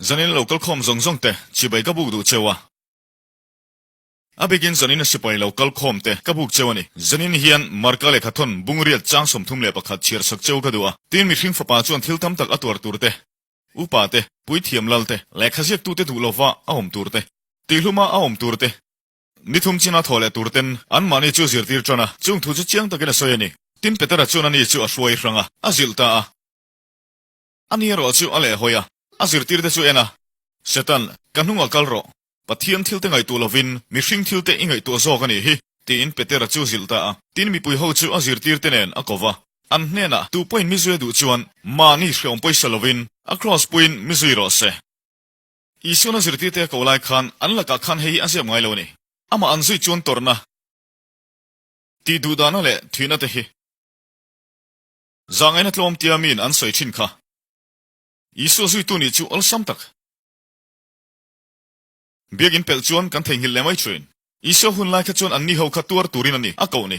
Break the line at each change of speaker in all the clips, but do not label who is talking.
Zanin lo kal khawm zawng zawng te chibai ka buk duh cheu a. A bikin zanin a sipai lo kal khawm te ka buk cheu a ni. Zanin hian Marka lehkhathawn bungriat chang 31 chhiar sak cheu ka duh a. Tin mihring fapa chuan thil tam tak a tuar tur te, upa te, puithiam lal te, lehkha ziaktu te duh lova a awm tur te, tihluma a awm tur te, ni thum china thaw leh tur ten anmahni chu zirtir tan a, chung thu chu chiang takin a sawi a ni. Tin Petera chuan ani chu a hruai hrang a, a zilh ta a. Ani erawh chu a lehhawi a, a zirtirte chu en a, Setan, ka hnungah kal rawh. Pathian thilte ngaihtuah lovin mihring thilte i ngaihtuah zawk a nih hi, tiin Petera chu zilh ta a. Tin mipui ho chu a zirtirte nen a ko va. An hnenah, Tu pawhin mi zui a duh chuan mahni hreawm pawisa lovin a kraws puiin mi zui rawh se. Isuan a zirtirte a ko lai khan an lakah khan hei hi a ziak ngai lo a ni. Amah an zui chuan tawrhna, tih duhdahna leh thihna te hi zahngaihna tlawm tia miin an sawi thin kha. Isua zuitu nih chu awlsam tak. Biakin pelh chuan kan theihnghilh leh mai thin. Isua hun lai kha chuan anni ho kha tuar turin a ni, a koh ni.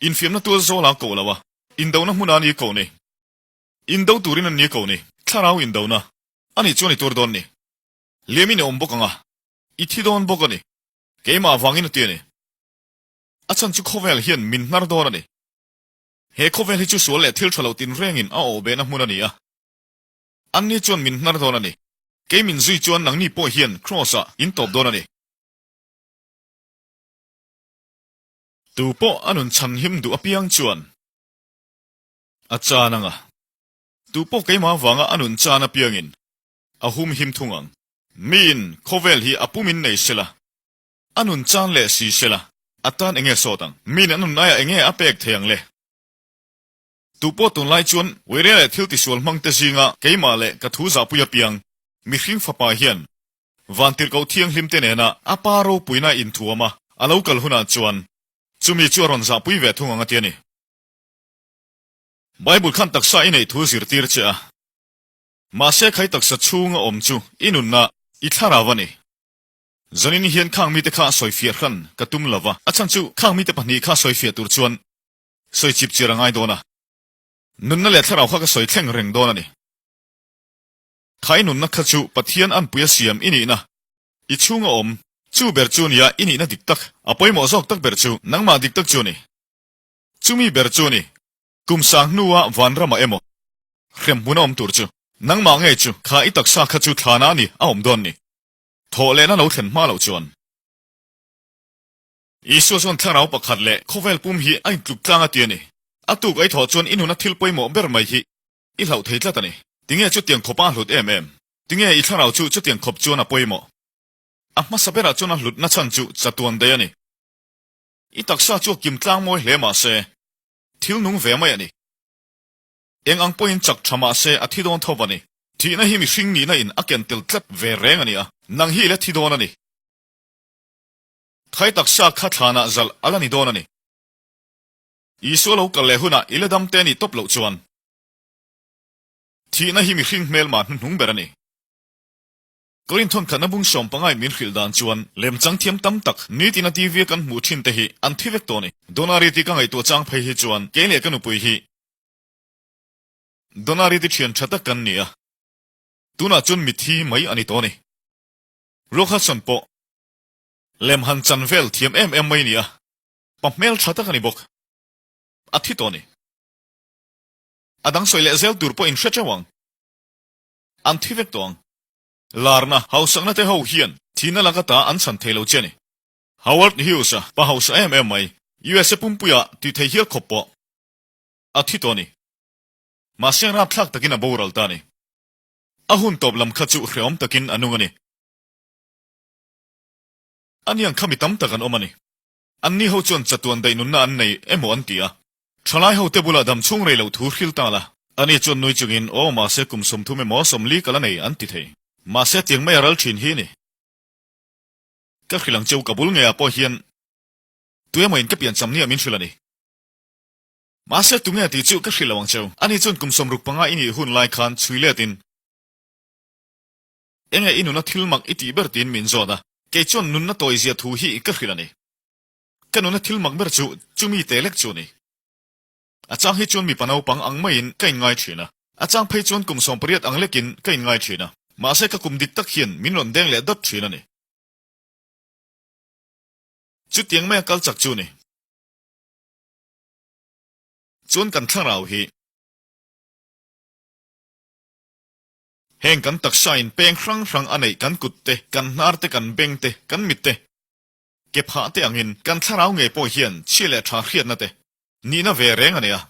Infiamna tual zawl a koh lo a, indona hmuna a ni koh ni. Indo turin an ni koh ni, thlarau indona a nih chuan i tuar dawn ni. Liamin i awm bawk ang a, i thi dawn bawk a ni. Keimah avangin a ti a ni. A chhan chu khawvel hian min hnar dawn a ni. He khawvel hi chu sual leh thil tha lo tinrengin a awhbehna hmun a ni a. Anni chuan min hnar dawn a ni. Kei min zui chuan nangni pawh hian Kraws-ah in tawp dawn a ni. Tu pawh a nun chhanhim duh apiang chuan a chan ang a, tu pawh keimah avanga a nun chan apiangin a humhim thung ang. Miin khawvel hi a pumin nei sela, a nun chan leh si sela, a tan enge sawt ang? Miin a nun aiah enge a pek thei ang le? Tupawh tunlai chuan Uiria leh thil tisual hmangte zinga keimah leh ka thu zahpui apiang, mihring fapa hian vantirhkoh thianghlimte nena a pa ropuina inthuam a, a lo kal hunah chuan chumi chu a rawn zahpui ve thung ang a ti a ni. Bible khan taksa i neih thu zirtir che a, mahse khai taksa chhunga awm chu i nunna i thlarau a ni. Zanin hian khang mite kha sawifiah hran ka tum lova, a chhan chu khang mite pahnih kha sawifiah tur chuan Sawi chip chir a ngai dawn a, nunna leh thlarau kha ka sawi thleng reng dawn a ni. Khai nunna kha chu Pathian anpui a siam i nihna, i chhunga awm, chu ber chu nia i nihna dik tak, a pawimawh zawk tak ber chu nangmah dik tak chu a ni. Chumi ber chu a ni, kum sang hnua vanramah emaw hremhmun a awm tur chu nangmah ngei chu kha i taksa kha chu thlana a ni a awm dawn ni. Thawh lehna lo thlen hma loh chuan. Isua chuan thlarau pakhat leh khawvel pum hi a intluk tlang a ti a ni. A tuk a i thawh chuan i nuna thil pawimawh ber mai hi i hlauh thei tlat a ni. Tinge chutiang khawpa a hlut em em? Tinge i thlarau chu chutiang khawp chuan a pawimawh? A hmasa berah chuan a hlutna chhan chu chatuan daih a ni. I taksa chu a kim tlang mawi hle mah se, thil nung ve mai a ni. Eng ang pawhin chak tha mah se a thi dawn tho a ni. Thihna hi mihring nihna in a ken tel tlat ve reng a ni a, nang hi i la thi dawn a ni. Khai taksa kha thlanah zalh a la ni dawn a ni. Isua lo kal leh hunah i la dam te nih tawp loh chuan thihna hi mihring hmelma hnuhnung ber a ni. Korinth thawnkhatna bung sawmpangain min hrilh dan chuan lemchang thiam tam tak nitina TV a kan hmuh thin te hi an thi vek tawh a ni. Donari tih ka ngaihtuah chang phei hi chuan kei leh ka nupui hi Donari ti thian tha tak kan ni a, tunah chuan mithi mai a ni tawh a ni. Rock Hudson pawh Lem han chan vel thiam em em mai nia, pa hmel tha tak a ni bawk. A thi tawh a ni. A dang sawi leh zel tur pawh in hre teuh ang. An thi vek tawh ang. Larna, hausakna te ho hian thihna laka ta an chhan thei lo che a ni. Howard Hughes-a pa hausa em em mai, USA pumpuia tih thei hial khawp pawh a thi tawh a ni. Mahse rapthlak takin a boral ta a ni. A hun tawp lam kha chu hrehawm takin a nung a ni. A niang kha mi tam tak an awm a ni. Anni ho chuan chatuan daih nunna an nei emaw an ti a. Thalai ho te bulah dam chhung rei loh thu hril ta la. Ani chuan nui chungin, Aw, mahse kum 30 emaw 40 ka la nei an ti thei. Mahse tiang mai a ral thin hi a ni. Ka hrilh ang cheu ka bul ngeiah pawh hian tu emaw in ka piancham nia min hrilh a ni. Mahse tunge tih chu ka hrilh lo ang cheu. Ani chuan kum 65 i nih hun lai khan chhui let in. Enge i nuna thil mak i tih ber tiin min zawt a, kei chuan nunna tawi zia thu hi ka hrilh a ni. Ka nuna thil mak ber chu chumi te lek chu a ni. A chang hi chuan mipa naupang ang maiin ka inngai thin a, a chang phei chuan kum 18 ang lekin ka inngai thin a. Mahse ka kum dik tak hian min rawn deng leh dawt thin a ni. Chutiang maia kal chak chu ni. Chuan kan thlarau hi. Heng kan taksa in peng hrang hrang a neih kan kut te, kan hnar te, kan beng te, kan mit te, ke phah te angin kan thlarau ngei pawh hian chhia leh tha hriatna te nihna ve reng a nei a.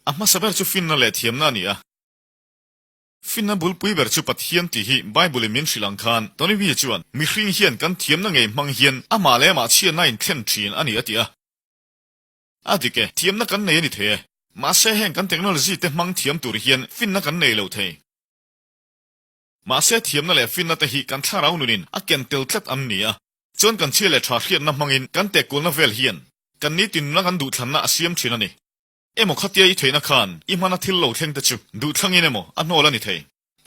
A hmasa ber chu finna leh thiamna a ni a. Finna bulpui ber chu Pathian tih hi Bible in min hrilh ang khan Tony Wee chuan mihring hian kan thiamna ngei hmang hian amah leh amah chhiatna in thlen thin a ni a ti a. A dik e, thiamna kan nei a ni thei e. Mahse heng kan technology te hmang thiam tur hian finna kan nei lo thei. Mahse thiamna leh finna te hi kan thlarau nunin a ken tel tlat an ni a. Chuan kan chhia leh tha hriatna hmangin kan tehkulna vel hian kan nitin nuna kan duhthlanna a siam thin a ni. Emaw khatia i theihna khan i hmana thil lo thleng te chu duhthlangin emaw a hnawl a ni thei.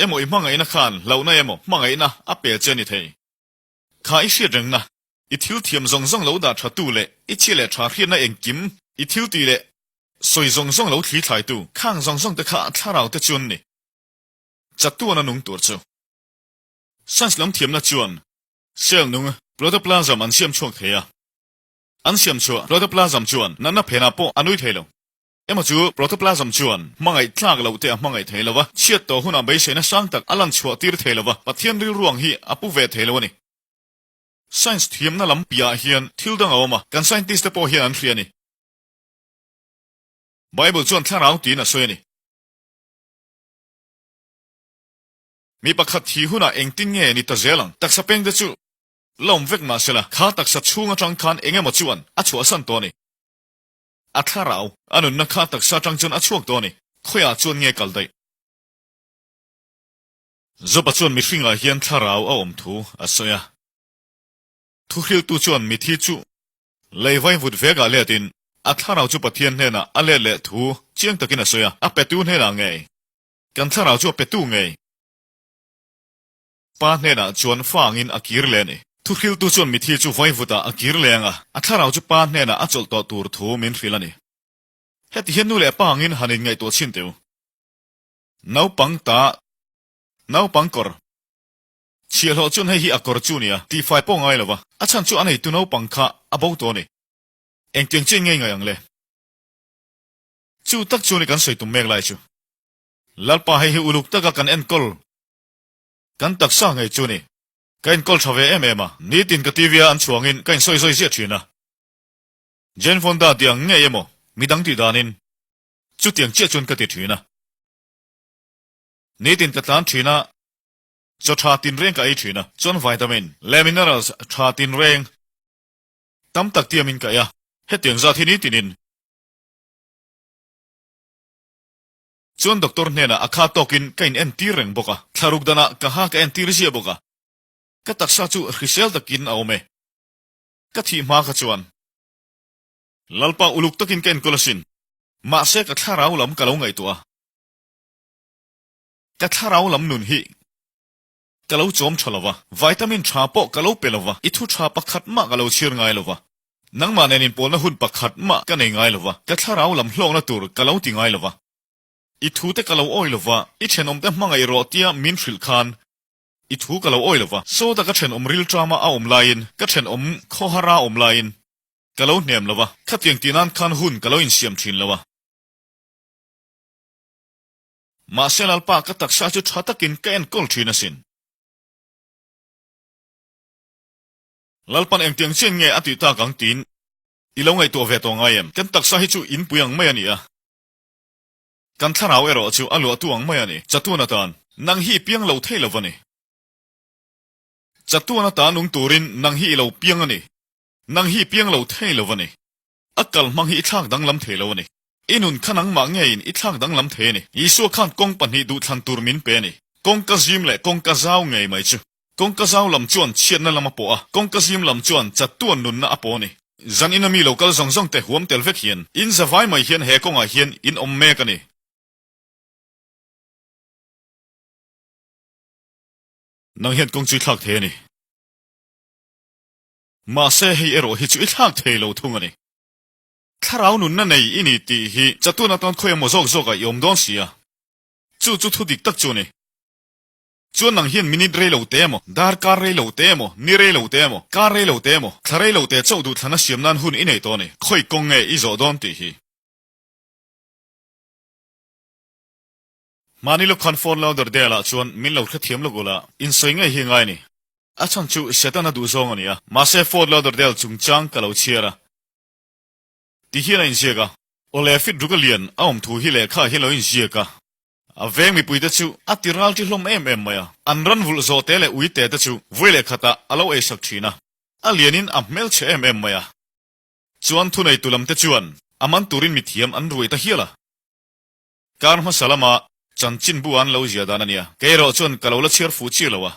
Emaw i hmangaihna khan hlauhna emaw hmangaihna a pe che a ni thei. Kha i hriat rengna, i thil thiam zawng zawng lo dah tha tu leh i chhia leh tha hriatna engkim, i thil tih leh sawi zawng zawng lo thli thlai tu khang zawng zawng te kha thlarau te chu an ni. Chatuan a nung tur chu. Science lam thiamna chuan cell nung protoplasm an siam chhuak thei a. An siam chhuah protoplasm chuan natna phenah pawh a nui thei lo. Emaw chu protoplasm chuan hmangaih tlak loh te a hmangaih thei lo va, chhiat tawh hunah beiseina sang tak a lan chhuah tir thei lo va, Pathian rilruang hi a pu ve thei lo a ni. Science thiamna lam piahah hian thil dang a awm a, kan scientist te pawh hian an hria a ni. Bible chuan thlarau tiin a sawi a ni. Mi pakhat thi hunah engtin nge ni ta zel ang? Taksa peng te chu la awm vek mah sela, kha taksa chhung atang khan eng emaw chuan a chhuahsan tawh a ni. A thlarau, a nunna kha taksa atang chuan a chhuak tawh a ni. Khawiah chuan nge kal daih? Job-a chuan mihringah hian thlarau a awm thu a sawi a. Thuhriltu chuan mithi chu lei vaivut vekah letin a thlarau chu Pathian hnenah a let leh thu chiang takin a sawi a, a petu hnenah ngei. Kan thlarau chu a petu ngei. Pa hnenah chuan fa angin a kir leh a ni. Thuhriltu chuan mithi chu vaivutah a kir leng a, a thlarau chu pa hnenah a chawlh tawh tur thu min hrilh a ni. Heti hian nu leh pa angin han inngaihtuah chhin teh u. Naupang ta, naupang kawr. Chhiahhlawh chuan hei hi a kawr chu a ni a, tihfai pawh ngai lo va, a chhan chu a neitu naupang kha a bo tawh a ni. Engtiang chian ngei ngai ang le? Chu tak chu a ni kan sawi tum mek lai chu. Lalpa hei hi uluk taka kan enkawl kan taksa ngei chu ni. Ka enkawl tha ve em em a, nitin ka TV a an chhuangin ka insawi zawi ziah thin a. Jane Fonda tih ang ngei emaw midang tih danin chutiang chiah chuan ka ti thin a. Nitin ka tlan thin a, chaw tha tinreng ka ei thin a, chuan vitamin leh minerals tha tinreng tam tak tiamin ka ei a, hetiang zat hi nitinin. Chuan doctor hnenah a kha tawkin ka in entir reng bawk a, thlaruk danah ka ha ka entir ziah bawk a, ka taksa chu hrisel takin a awm e. Ka thih hma kha chuan Lalpa uluk takin ka enkawl asin, mahse ka thlarau lam ka lo ngaihtuah a, ka thlarau lam nun hi ka lo chawm tha lova, vitamin tha pawh ka lo pe lova, i thu tha pakhat mah ka lo chhir ngai lova, nangmah nen inpawlna hun pakhat mah ka nei ngai lova, ka thlarau lam hlawkna tur ka lo ti ngai lova. I thu te ka lo awi lova, i thenawmte hmangaih rawh tia min hrilh khan i thu ka lo awi lova, sawta ka thenawm rilṭama a awm laiin, ka thenawm khawhara a awm laiin ka lo hnem lova, khatiang tih nan khan hun ka lo insiam ṭhin lo a. Mahse Lalpa ka taksa chu tha takin ka enkawl thin asin. Lalpan engtiang chian nge a tih tak ang tiin i lo ngaihtuah ve tawh ngai em? Kan taksa hi chu inpui ang mai a ni a, kan thlarau erawh chu a luahtu ang mai a ni. Chatuan atan nang hi i piang lo thei lo va ni. Chatuan atan nung turin nang hi i lo piang a ni. Nang hi i piang lo thei lo va ni. A kal hmang hi i thlak danglam thei lo a ni. I nun kha nangmah ngeiin i thlak danglam thei a ni. Isua khan kawng pahnih duhthlan tur min pe a ni. Kawngka zim leh kawngka zau ngei mai chu. Kawngka zau lam chuan chhiatna lam a pawh a, kawngka zim lam chuan chatuan nunna a pawh a ni. Zan ina mi lo kal zawng zawng te huam tel vek hian in zavai mai hian he kawngah hian in awm mek a ni. Nang hian kawng chu i thlak thei a ni. Mahse hei erawh hi chu i thlak thei lo thung a ni. Thlarau nunna nei i ni tih hi chatuan atan khawi emaw zawk zawkah i awm dawn si a. Chu chu thu dik tak chu a ni. Chuan nang hian minute rei lo te emaw, darkar rei lo te emaw, ni rei lo te emaw, kar rei lo te emaw, thla rei lo te chauh duhthlana siam nan hun i nei tawh a ni. Khawi kawng nge i zawh dawn tih hi. Mahni lawk khan Fort Lauderdale ah chuan min lo hrethiam lawk ula, insawi ngei hi ngai a ni. A chhan chu Setana duhzawng a ni a, mahse Fort Lauderdale chungchang ka lo chhiar a. Ti hian a inziak a. Awle fit ruk a lian a awm thu hi lehkha hian lo inziak a. A veng mipuite chu a ti ral ṭi hlawm em em mai a. An ran vulh zawh te leh ui te te chu vawi leh khatah a lo eisak ṭhin a. A lianin a hmelchhe em em mai a. Chuan thuneitu lamte chuan a man turin mithiam an ruai ta hial a. Kar hmasa lama chanchinbu an lo zia dan a nia. Kei erawh chuan ka lo la chhiar fuh chiah lo a.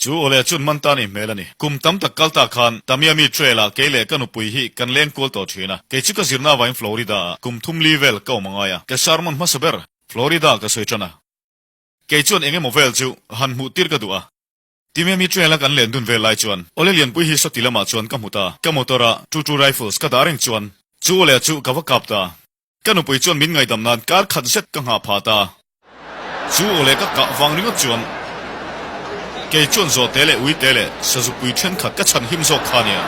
Chu awle chuan man ta ni hmel a ni. Kum tam tak kal ta khan Tamiami Trail ah kei leh ka nupui hi kan leng kual tawh thin a. Kei chu ka zirna avangin Florida ah kum thum li vel ka awm a ngai a. Ka sermon hmasa ber Florida ka sawi tan a. Kei chuan eng emaw vel chu han hmuh tir ka duh a. Timiami Trail a kan len dun vel lai chuan awle lianpui hi sawti lamah chuan ka hmu ta. Ka motor a two two rifles ka dah reng chuan chu awle chu ka va kap ta. Ka nupui chuan min ngaihdam nan kar khat zet ka nghah phah ta. Chu aw leh ka kah vang ringawt chuan kei chuan zawhte leh uite leh sazupui thenkhat ka chhan him zawk kha nia.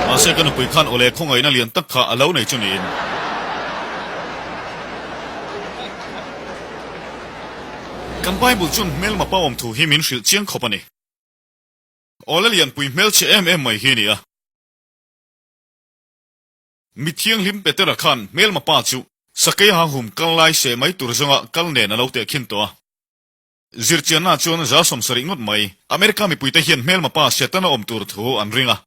Mahse ka nupui khan aw leh khawngaihna lian tak kha a lo nei chu niin. Kan Bible chuan hmelma pa awm thu hi min hrilh chiang khawp a ni. Awle lianpui hmelchhe em em mai hi a ni a. Mi thianghlim Petera khan hmelma pa chu sakei ha hum kal lai seh mai tur zawnga kal nen a lo tehkhin tawh a. Zirchianna chuan 70% ngawt mai America mipuite hian hmelma pa Setana awm tur thu an ring a.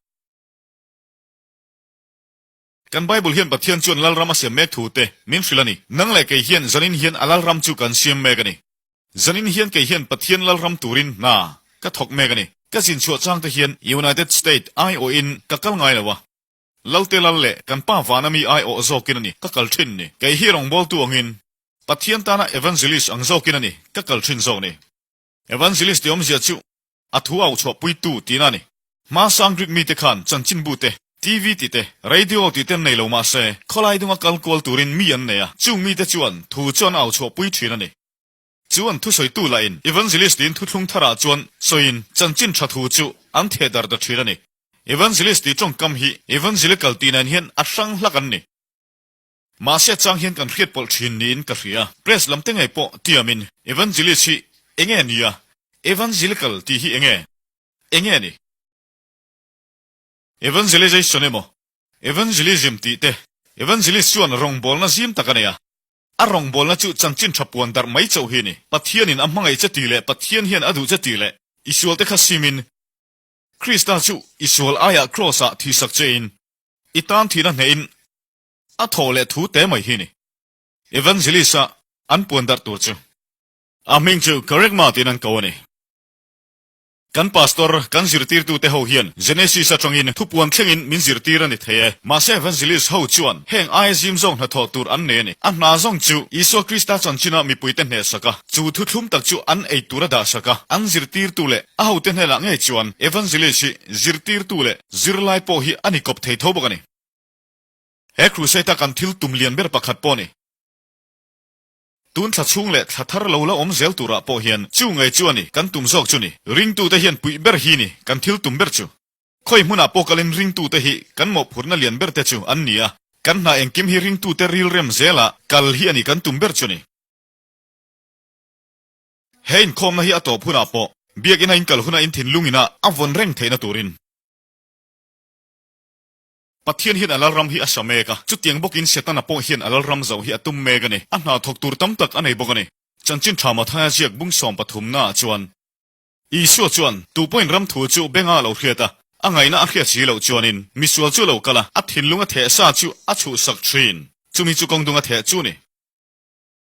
Kan Bible hian Pathian chuan Lalram a siam mek thu te min hrilh a ni. Nang leh kei hian zanin hian a Lalram chu kan siam mek a ni. Zanin hian kei hian Pathian Lalram turin hna ka thawk mek a ni. Ka zin chhuah chang te hian United State aiawhin ka kal ngai lo a. Lalte Lal leh kan Pa vana mi aiawh zawkin a ni ka kal thin ni. Kei hi rawngbawltu angin Pathian tana evangelist ang zawkin a ni ka kal thin zawk ni. Evangelist ti awmzia chu a thu au chhuahpuitu tihna a ni. Hmasang Greek mite khan chanchinbu te, TV tih te, radio tih te an nei lo mahse, khawlai dunga kal kual turin mi an nei a, chung mite chuan thu chu an au chhuahpui thin a ni. Chu an thusawitu lahin Evangelist tiin thuthlung tharah chuan sawiin chanchin tha thu chu an theh dar ta thin a ni. Evangelist tih tawngkam hi Evangelical tih nen hian a hrang hlak an ni. Mahse chang hian kan hriat pawlh thin niin ka hria. Press lam te ngei pawh tiamin Evangelist hi enge nia? Evangelical tih hi enge? Enge ni? Evangelization emaw Evangelism tih te Evangelist chuan rawngbawlna zim tak a nei a. A rawngbawlna chu chanchin tha puan darh mai chauh hi a ni. Pathianin a hmangaih che tih leh Pathian hian a duh che tih leh i sualte kha simin Krista chu i sual aiah Kraws-ah thihsak chein I tan thihna hnehin a thawh leh thu te mai hi ni. Evangelist-a an puan darh tur chu. A hming chu Kerygma tiin an ko a ni. Kan pastor, kan zirtirtute ho hian Genesis atangin thupuan thlengin min zirtir a ni thei e. Mahse evangelist ho chuan heng aia zim zawng hnathawh tur an nei a ni. A hna zawng chu Isua Krista chanchina mipuite hnehsak a, chu thuthlum tak chu an ei tur a dahsak a, an zirtirtu leh a hote hnenah ngei chuan evangelist hi zirtirtu leh Zirlai pawh hi a ni kawp thei tho bawk a ni. He crusade a kan thil tum lian ber pakhat pawh a ni. Tun thla chhung leh thla thar lo la awm zel turah pawh hian chu ngei chu a ni kan tum zawk chu ni. Ringtute hian puih ber hi ni kan thil tum ber chu. Khawi hmunah pawh kalin ringtute hi kan mawhphurhna lian ber te chu an ni a, kan hna engkim hi ringtute rilrem zela kal hi a ni kan tum ber chu ni. He inkhawmna hi a tawp hunah pawh Biakinn a inkal huna in thinlung ina a vawn reng theihna turin. Pathian hian a lalram hi a sa mek a, chutiang bawkin Setana pawh hian a lalram zauh hi a tum mek a ni. A hna thawk tur tam tak a nei bawk a ni. Chanchin tha Mathaia ziak bung sawm pathumnaah chuan Isua chuan, Tupawhin ram thu chu benga a lo hriat a, a ngaihna a hriat si loh chuanin misual chu a lo kal a, a thinlung a theh sa chu a chhuhsak thin. Chumi chu kawng dung a theh chu a ni.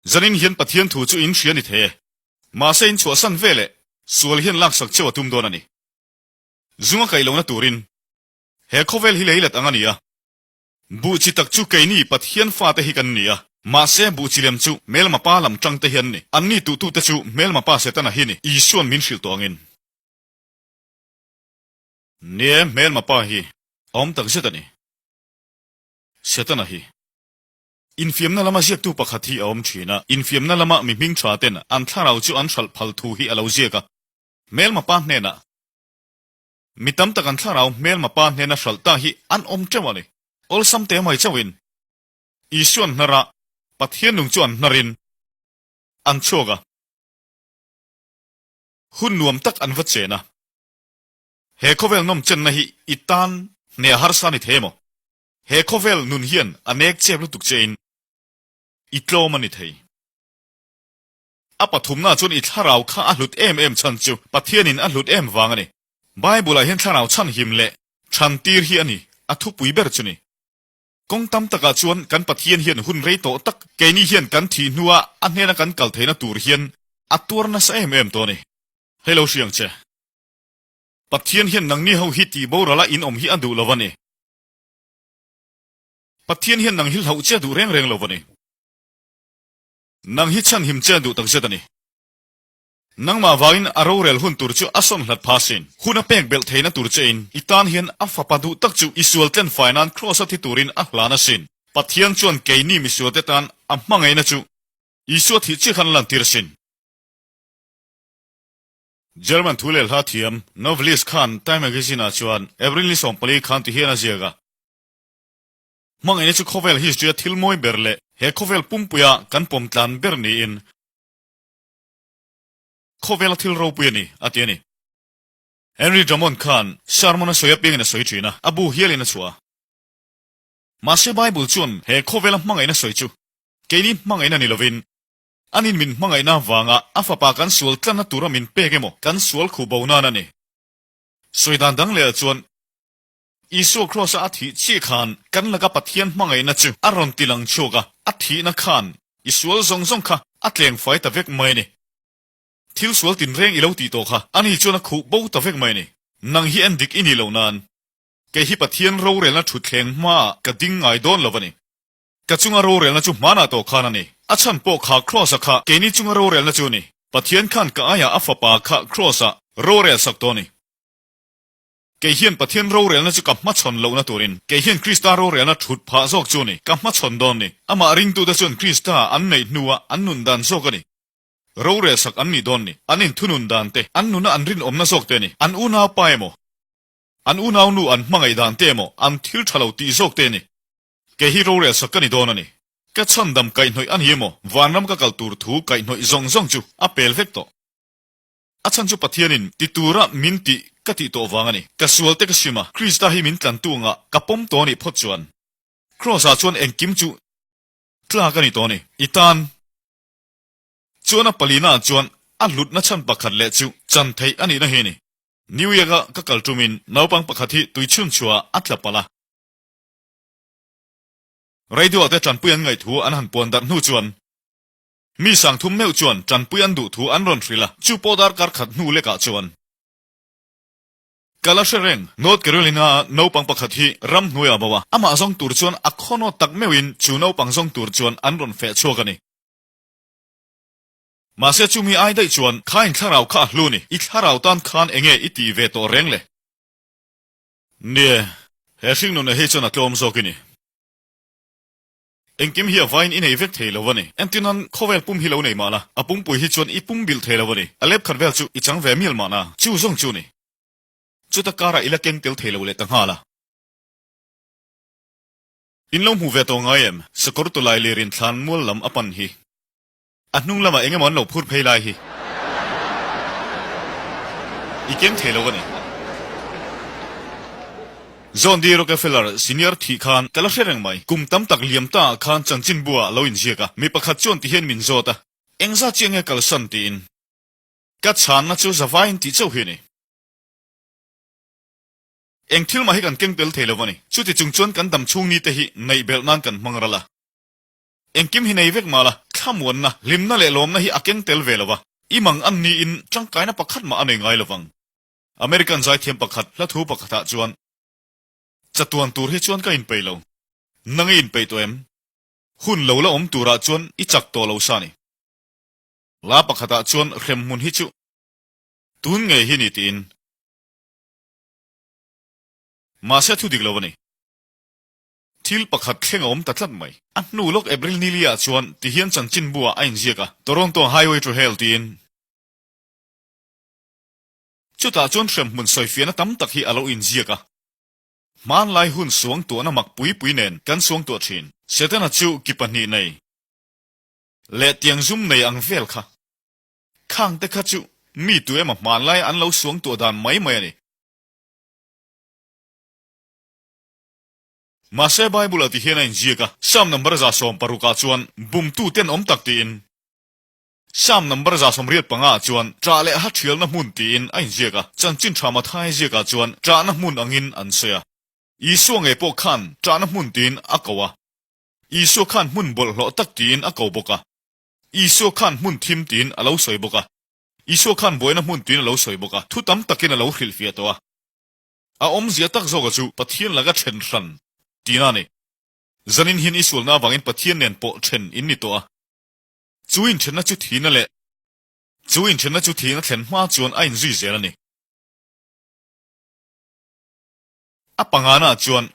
Zanin hian Pathian thu chu in hria ni thei e. Mahse in chhuahsan ve leh sual hian laksak cheu a tum dawn a ni. Zunga kaih lohna turin he khawvel hi leilet ang a ni a. Buh chi tak chu keini Pathian fate hi kan ni a, mahse buh chi lem chu hmelma pa lam tang te hi an ni. Anni tuhtute chu hmelma pa Setana hi ni, Isua'n min hrilh tawh angin. Ni e, hmelma pa hi. awm takzet a ni. Setana hi. Infiamna lama ziaktu pakhat hi a awm thin a, infiamna lama mi hming tha ten an thlarau chu an hralh phal thu hi a lo ziak a. Hmelma pa hnenah mi tam tak an thlarau hmelma pa hnena hralh ta hi an awm teuh a ni. Awlsam te mai chauhin Isuan hnar a, Pathian nung chu an hnarin an chhuak a. Hun nuam tak an va chen a. He khawvel nawm chenna hi i tan hneh a harsa ni thei emaw? He khawvel nun hian a nek chep lutuk che in i tlawm a ni thei. A pathumna chuan i thlarau kha a hlut em em chhan chu Pathianin a hlut em vang a ni. Bible ah hian thlarau chhanhim leh chhantir hi a ni, a thupui ber chu ni. Kawng tam takah chuan kan Pathian hian hun rei tawh tak keini hian kan thih hnua a hnena kan kal theihna tur hian a tuar nasa em em tawh a ni. Hei lo hriang che. Pathian hian nangni ho hi tih borala in awm hi a duh lo a ni. Pathian hian nang hi hlauh che a duh reng reng lo a ni. Nang hi chhanhim che a duh takzet a ni. Nangmah vangin a rorel hun tur chu a sawn hlat pha sin. Hun a pek belh theihna tur che in i tan hian a fapa duh tak chu i sual tlen fai nan Kraws a thi turin a hlan a sin. Pathian chuan keini misualte tan a hmangaihna chu Isua thih chiah khan a lantir a sin. German thu leh hla thiam novelist khan Time Magazine ah chuan April ni 14 khan ti hian a ziak a. Hmangaihna chu khawvel history a thil mawi ber leh he khawvel pumpuia kan pawm tlan ber niin khawvela thil ropui a ni, a ti a ni. Henry Drummond khan sermon a sawi apiangin a sawi thin a, a bu hialin a chhuah a. Mahse Bible chuan he khawvela hmangaihna sawi chu keini hmangaihna ni lovin anin min hmangaihna avanga a fapa kan sual tlanna tura min pek emaw kan sual khuh bo nan a ni. Sawi dan dang lehah chuan Isua Kraws-a a thih chiah khan kan laka Pathian hmangaihna chu a rawn ti lang chhuak a, a thihna khan i sual zawng zawng kha a tleng fai ta vek mai a ni. Thil sual tinreng i lo tih tawh kha ani chuan a khuh bo ta vek mai a ni. Nang hi en dik i nih loh nan kei hi Pathian rorelna thutthleng hmaah ka ding ngai dawn lo a ni. Ka chunga rorelna chu hmanah tawh khan a ni. A chhan pawh kha Kraws-a kha keini chunga rorelna chu a ni. Pathian khan ka aiah a fapa kha Kraws-ah rorel sak tawh a ni. Kei hian Pathian rorelna chu ka hmachhawn lohna turin, kei hian Krista rorelna thut phah zawk chu a ni, ka hmachhawn dawn ni. Amah ringtute chuan Krista an neih hnua an nun dan zawk a ni. Rorel sak an nih dawn ni. An inthunun dan te, an nuna an rinawmna zawk te a ni. An unaupa emaw, an unaunu an hmangaih dan te emaw, an thil tha lo tih zawk te a ni. Kei hi rorel sak ka ni dawn a ni. Ka chhandam kaihhnawih a ni emaw, vanram ka kal tur thu kaihhnawih zawng zawng chu a pel vek tawh. A chhan chu Pathianin ti tura min tih ka tih tawh vang a ni. Ka sual te ka sim a, Krista hi min tlantu anga ka pawm tawh a nih phawt chuan Kraws-ah chuan engkim chu tlak a ni tawh a ni. I tan chuan a palinaah chuan a hlutna chhan pakhat leh chu chan theih a nihna hi a ni. New York-a ka kal tumin naupang pakhat hi tuichhun chhuahah a tla palh a. Radio-ah te tanpui an ngaih thu an han puan darh hnu chuan Mi sangthum meuh chuan tanpui an duh thu an rawn hrilh a, chu pawh darkar khat hnu lekah chuan ka la hre reng. North Carolina-a naupang pakhat hi ramhnuai a bo a, amah zawng tur chuan a khawnawt tak meuhin chu naupang zawng tur chuan an rawn feh chhuak a ni. Mahse chumi ai daih chuan kha in thlarau kha a hlu ni, i thlarau tan khan enge i tih ve tawh reng le? Nie, he hringnuna hi chuan a tlawm zawk i ni. Engkim hi a vain i nei vek thei lo a ni. Entirnan, khawvel pum hi lo nei mahla, a pumpui hi chuan i pum bilh thei lo a ni. A lep khat vel chu i chang ve mial mahna, chu zawng chu ni. Chuta karah i la keng tel thei lo leh ta nghal a. In lo hmu ve tawh ngai em? Sakawr tawlai lirin thlan mual lam a pan hi. A hnung lamah eng emaw an lo phur phei lai hi i keng thei lo a ni. John D. Rockefeller senior thih khan ka la hre reng mai. Kum tam tak liam ta ah khan chanchinbu ah lo inziak a, mi pakhat chuan ti hian min zawt a, Engzat chiah nge kalsan tiin. Ka chhanna chu zavaiin tih chauh hi a ni. Eng thil mah hi kan keng tel thei lo a ni. Chuti chung chuan kan dam chhung ni te hi neih belh nan kan hmang ral a. Engkim hi nei vek mah la, thlamuanna, hlimna leh lawmna hi a keng tel ve lo va, i mang an niin tangkaina pakhat mah a nei ngai lo vang. American zaithiam pakhat hla thu pakhatah chuan, Chatuan tur hi chuan ka inpeih lo. Nang i inpeih tawh em? Hun lo la awm turah chuan i chak tawh lo sa ni. Hla pakhatah chuan hremhmun hi chu tun ngei hi ni tiin. Mahse thu dik lo a ni. Thil pakhat thleng a awm ta tlat mai. A hnu lawk April ni li ah chuan ti hian chanchinbu ah a inziak a, Toronto Highway to Hell tiin. Chutah chuan hremhmun sawifiahna tam tak hi a lo inziak a. Hmanlai hun suangtuahna mak pui pui nen kan suangtuah thin. Setana chu ki pahnih nei leh tiang zum nei ang vel kha. Khang te kha chu mi tu emaw hmanlai an lo suangtuah dan mai mai a ni. Mahse Bible-ah ti hian a inziak a, Psalm number 160 ah chuan bumtu tenawm tak tiin, Psalm number 185 ah chuan ṭah leh ha ṭhialna hmun tiin a inziak a, Chanchin Ṭha Mathai ziakah chuan ṭahna hmun angin an sawi a. Isua ngei pawh khan ṭahna hmun tiin a ko a. Isua khan hmun bawlhhlawh tak tiin a ko bawk a. Isua khan hmun thim tiin a lo sawi bawk a. Isua khan buaina hmun tiin a lo sawi bawk a, thu tam takin a lo hrilhfiah tawh a. A awmzia tak zawka chu Pathian laka then hran tihna a ni. Zanin hian i sualna avangin Pathian nen pawh then in ni tawh a. Chu inthenna chu thihna leh chu inthenna chu thihna thlen hma chuan a inzui zel a ni. A pangana chuan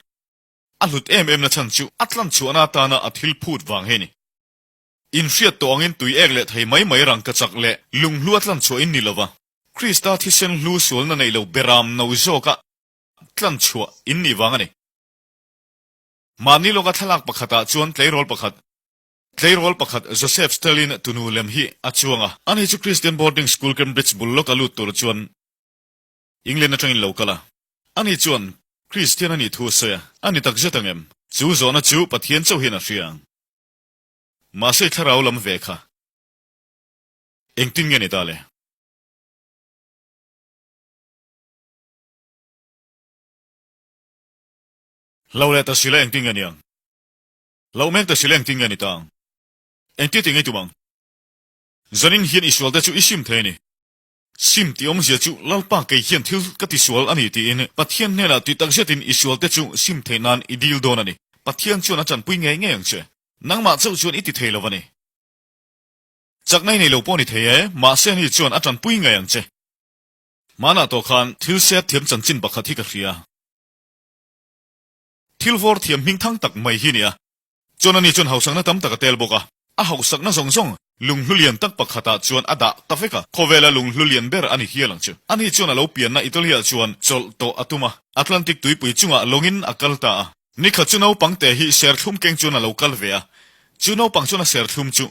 a hlut em em na chhan chu a tlanchhuahna atana a thil phut vang hi a ni. Inhriat tawh angin tui ek leh thei mai mai rangka chak leh lunghlu a tlanchhuah in ni lova, Krista thisen hlu sualna neih lo beram no zawka tlanchhuah in nih vang a ni. Mahni lawka thlalak pakhatah chuan tleirawl pakhat Tleirawl pakhat Joseph Stalin tunu lem hi a chuang a. Ani chu Christian Boarding School Cambridge bul lawka lut tur chuan England atangin lo kal a. Ani chuan Christian a nih thu a sawi a, a ni takzet ang em? Chu zawhna chu Pathian chauh hian a hria ang. Mahse thlarau lam ve kha engtin nge ni ta le? Hlo leh ta sila engtin nge ni ang? Lo mek ta sila engtin nge ni ta ang? Engtia ti ngei tum ang? Zanin hian i sualte chu i sim thei a ni. Sim tih awmzia chu Lalpa kei hian thil ka ti sual a ni tiin Pathian hnenah tih tak zetin i sualte chu sim theih nan i dil dawn a ni. Pathian chuan a chanpui ngei ngei ang che. Nangmah chauh chuan i ti thei lo a ni. Chakna i nei lo pawh ni thei e, mahse ani chuan a tanpui ngei ang che. Hmanah tawh khan thil sep thiam chanchin pakhat hi ka hria. Thil vawr thiam hming thang tak mai hi nia. Chuan ani chuan hausakna tam tak a tel bawk a. A hausakna zawng zawng lunghlu lian tak pakhatah chuan a dah ta vek a. Khawvela lunghlu lian ber a ni hial ang chu. Ani chuan a lo pianna Italy-ah chuan chawlh tawh a tum a. Atlantic tuipui chungah lawngin a kal ta a. Nikhat chu naupang te hi serthlum keng chuan a lo kal ve a. Chu naupang chuan a serthlum chu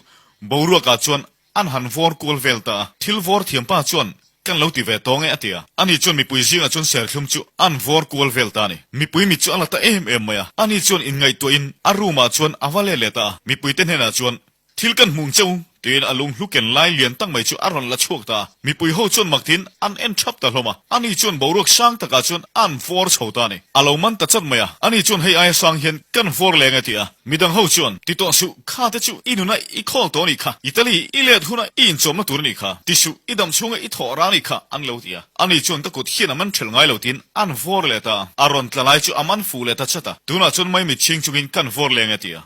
boruakah chuan An han vawr kual vel ta a, thil vawr thiam pa chuan kan lo ti ve tawng e a ti a. Ani chuan mipui zingah chuan serthlum chu an vawr kual vel ta a ni. Mipui mit chu a la ta em em mai a. Ani chuan inngaihtuahin a room ah chuan a va let leh ta a. Mipui te hnenah chuan thil kan hmung che u tiin a lung hlu ken lai lian tak mai chu a rawn la chhuak ta a. Mipui ho chuan mak tiin an en thap ta hlawm a. Ani chuan boruak sang takah chuan an vawr chho ta a ni. A lo man ta chat mai a. Ani chuan hei aia sang hian kan vawr leng e ti a. Midang ho chuan, Ti tawh suh, kha te chu i nuna i khawl tawh a nih kha, Italy i let huna i inchawmna tur a nih kha, ti suh, i dam chhunga i thawh rang a nih kha, an lo ti a. Ani chuan ka kut hian a man ṭhelh ngai lo tiin an vawr leh ta a, a rawn tla lai chu a man fuh leh ta chat a, tunah chuan maimit chhing chungin kan vawr leng e ti a.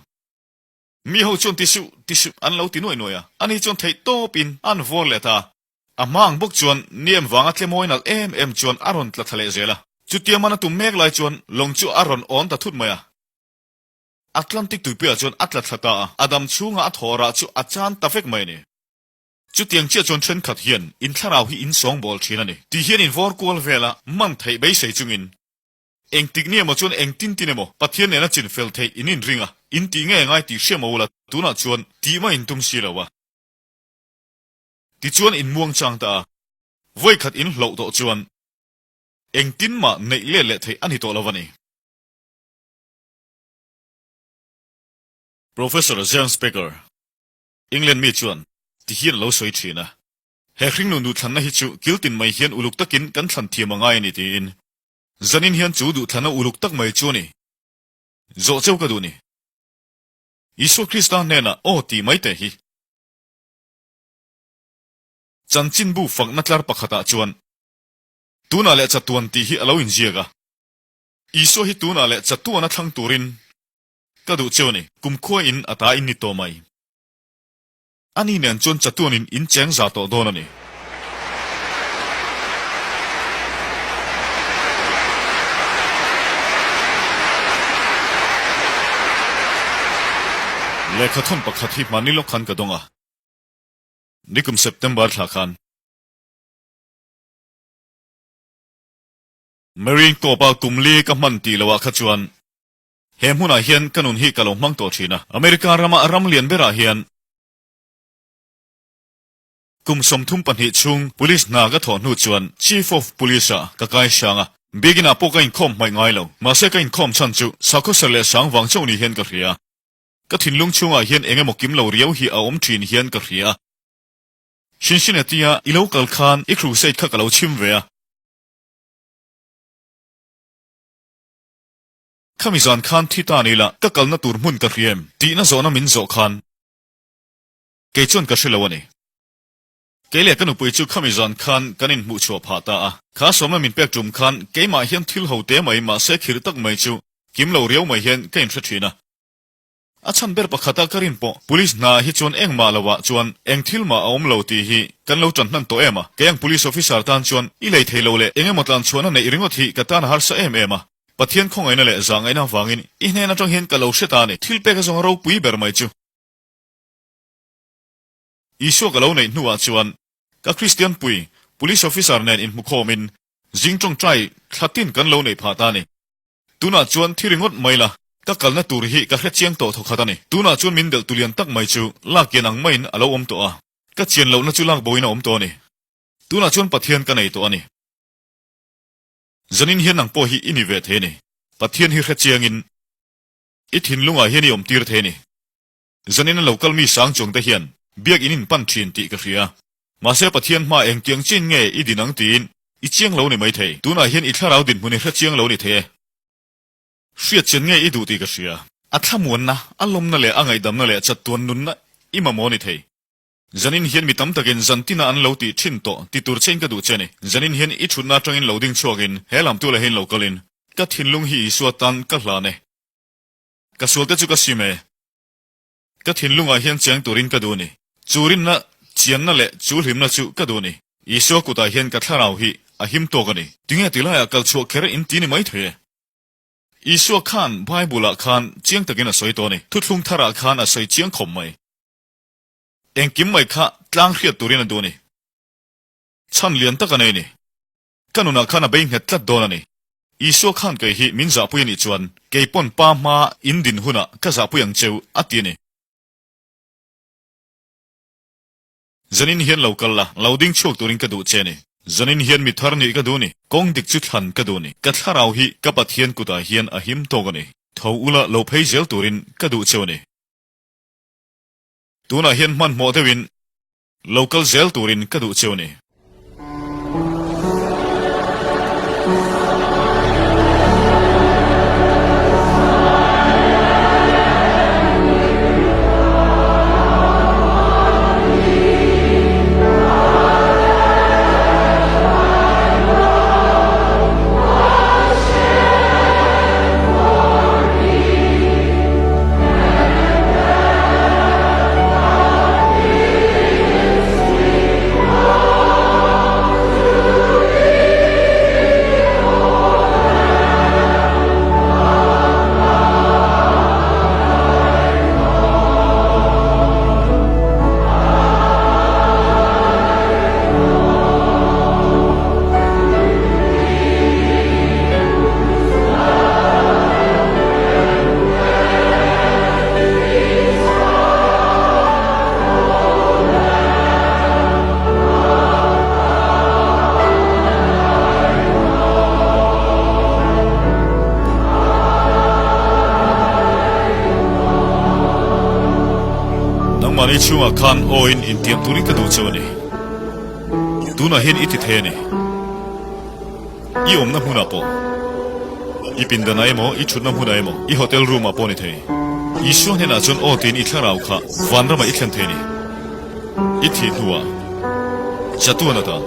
Mi ho chuan ti suh, ti suh an lo ti nuai nuai a, ani chuan theih tawpin an vawr leh ta a. A hma ang bawk chuan Niam vanga tlemawi nalh em em chuan a rawn tla thla leh zel a, chutia man a tum mek lai chuan lawng chu a rawn awn ta thut mai a. Atlantic tuipuiah chuan a tla thla ta a, a dam chhunga a thaw rah chu a chan ta vek mai a ni. Chutiang chiah chuan thenkhat hian in thlarau hi in sawngbawl thin a ni tih hian in vawr kual vel a, man theih beisei chungin engtik ni emaw chuan engtin tin emaw Pathian nena chin fel theih in inring a, in tih ngei a ngai tih hria maw ula tunah chuan tih mah in tum si lo a. Tichuan in muang chang ta a, vawikhat in hloh tawh chuan engtin mah neih let leh theih a ni tawh lo a ni. Professor James Packer, England mi chuan ti hian a lo sawi thin a, He hringnun duhthlanna hi chu kiltin mai hian uluk takin kan thlan thiam a ngai a ni tiin. Zanin hian chu duhthlanna uluk tak mai chu a ni. Zawh cheu ka duh ni. Isua Krista hnenah aw tih mai teh hi. Chanchinbu fakna tlar pakhatah chuan tunah leh chatuan tih hi a lo inziak a. Isua hi tunah leh chatuana thlang turin ka duh cheu a ni. Kumkhua in a ta in ni tawh mai. Ani nen chuan chatuanin in cheng za tawh dawn a ni. Lehkhathawn pakhat hi hmanni lawk khan ka dawng a, nikum September thla khan. Marine Corps-a kum li ka hman tih loh ah kha chuan he hmunah hian ka nun hi ka lo hmang tawh thin a. America rama ram lian berah hian kum 32 chhung Police hna ka thawh hnu chuan Chief of Police-ah ka kai hrang a. Biakinah pawh ka inkhawm hmaih ngai lo. Mahse ka inkhawm chhan chu sakhaw ser leh sang vang chauh ni hian ka hria. Ka thinlung chhungah hian eng emaw kim lo riau hi a awm thin hian ka hria. Cincinnati-a i lo kal khan i crusade kha ka lo chhim ve a. Khami zan khan thi ta ni la ka kalna tur hmun ka hria em tihna zawhna min zawh khan kei chuan ka hre lo a ni. Kei leh ka nupui chu khami zan khan kan inhmuh chhuah phah ta a. Kha sawmna min pek tum khan keimah hian thil ho te mai mahse khirh tak mai chu kim lo riau mai hian ka inhre thin a. A chhan ber pakhata ka rin pawh Police hna hi chuan engmah lo ah chuan eng thil mah a awm lo tih hi kan lo tan hnan tawh em a, kei ang Police Officer tan chuan i lei thei lo leh eng emaw tlan chhuahna neih ringawt hi ka tan a harsa em em a, Pathian khawngaihna leh zahngaihna avangin i hnen atang hian ka lo hre ta a ni, thil pek a zawng a ropui ber mai chu. Isua ka lo neih hnuah chuan ka Kristian pui Police Officer nen inhmukhawmin zing tawngtai thla tin kan lo neih phah ta a ni. Tunah chuan thi ringawt mai la, ka kalna tur hi ka hre chiang tawh thawkhat a ni. Tunah chuan min delh tu lian tak mai chu lak kian ang maiin a lo awm tawh a, ka chian lohna chu lak boin a awm tawh a ni. Tunah chuan Pathian ka nei tawh a ni. Zanin hian nang pawh hi i ni ve thei a ni. Pathian hi hre chiangin i thinlungah hian i awm tir thei a ni. Zanin a lo kal mi sang chuang te hian biak in in pan thin tih ka hria. Mahse Pathian hma engtiang chin nge i din ang tiin i chiang lo ni maithei. Tunah hian i thlarau dinhmun i hre chiang lo ni thei e. Hriat chian nge i duh tih ka hria. A thlamuanna, a lawmna leh a ngaihdamna leh chatuan nunna i mamawh ni thei. Zanin hian mi tam takin zantina an lo tih thin tawh ti tur chein ka duh che ni. Zanin hian i thutna atangin lo ding chhuakin he lam tu lehin lo kalin ka thinlung hi Isua tan ka hlan e. Ka sualte chu ka sim e. Ka thinlungah hian cheng turin ka duh ni. Chu rinna, chianna leh chu hlimna chu ka duh ni. Isua kutah hian ka thlarau hi a him tawk a ni. Tinge ti laiah kal chhuah kher in ti ni mai thei e. Isua khan Bible-ah khan chiang takin a sawi tawh a ni. Thuthlung tharah khan a sawi chiang khawp mai. Engkim mai kha tlang hriat turin a duh a ni. Chhan lian tak a nei a ni. Ka nunah khan a bei nghet tlat dawn a ni. Isua khan kei hi min zahpui a nih chuan kei pawn pa hma in din hunah ka zahpui ang cheu a ti a ni. Zanin hian lo kal la, lo ding chhuak turin ka duh che a ni. Zanin hian mi thar nih ka duh a ni, kawng dik chu thlan ka duh a ni. Ka thlarau hi ka Pathian kutah hian a him tawk a ni. Tho ula lo phei zel turin ka duh cheu a ni. Tunah hian hmanhmawh deuhin Lo kal zel turin ka duh cheu ni. Nangmahni chhungah khan aw-in intiam turin ka duh cheu a ni. Tunah hian i ti thei a ni. I awmna hmunah pawh, i pindanah emaw, i thutna hmunah emaw, i hotel room-ah pawh ni thei. Isua hnenah chuan aw tiin i thlarau kha vanramah i thlen thei a ni. I thih hnuah chatuan atan.